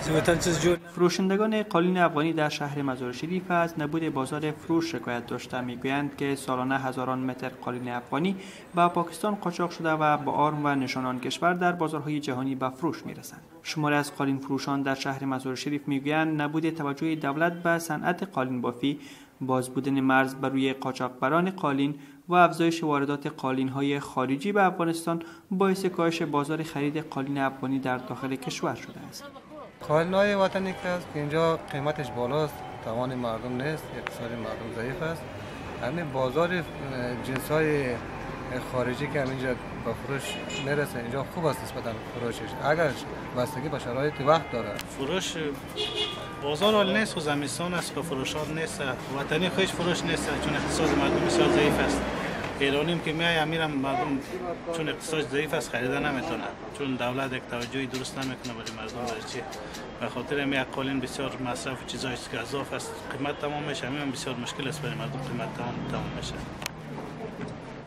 وطن چیز جور. فروشندگان قالین افغانی در شهر مزار شریف از نبود بازار فروش شکایت داشته میگویند که سالانه هزاران متر قالین افغانی به پاکستان قاچاق شده و با آرم و نشان آن کشور در بازارهای جهانی به فروش میرسند. شماری از قالین فروشان در شهر مزار شریف میگویند نبود توجه دولت به صنعت قالین بافی، باز بودن مرز بر روی قاچاقبران قالین و افزایش واردات قالین‌های خارجی به افغانستان باعث کاهش بازار خرید قالین افغانی در داخل کشور شده است. قالین‌های وطنی که است که اینجا قیمتش بالاست، توان مردم نیست، اقتصاد مردم ضعیف است. همین بازار جنس‌های خارجی که همینجا به فروش میرسه اینجا خوب است نسبتاً فروشش، اگر بستگی به شرایط وقت داره. فروش بازار حال نیست و زمستان است که فروشات نیست، وطنی خیش فروش نیست چون اقتصاد مردم بسیار ضعیف است. ایرانیم که میای امیرم مردم چون اقتصاد ضعیف است خریده نمیتونه، چون دولت یک توجهی درست نمیکنه برای مردم. برای چی؟ به خاطر همین قالین بسیار مصرف و چیزایی که اضافه است قیمت تمام میشه، همین بسیار مشکل است برای مردم، قیمت تمام میشه.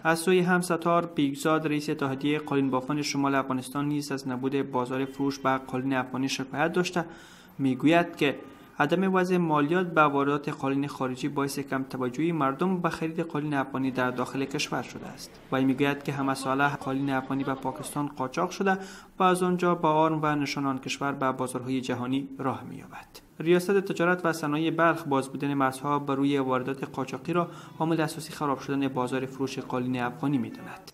از سوی هم ستار بیگزاد رئیس اتحادیه قالین بافان شمال افغانستان نیز از نبود بازار فروش به قالین افغانی شکایت داشته میگوید که عدم وضع مالیات به واردات قالین خارجی باعث کم توجهی مردم به خرید قالین افغانی در داخل کشور شده است. وی میگوید که همه ساله قالین افغانی به پاکستان قاچاق شده و از آنجا با آرم و نشان آن کشور به بازارهای جهانی راه می‌یابد. ریاست تجارت و صنایع بلخ باز بودن مرزها بر روی واردات قاچاقی را عامل اساسی خراب شدن بازار فروش قالین افغانی می‌داند.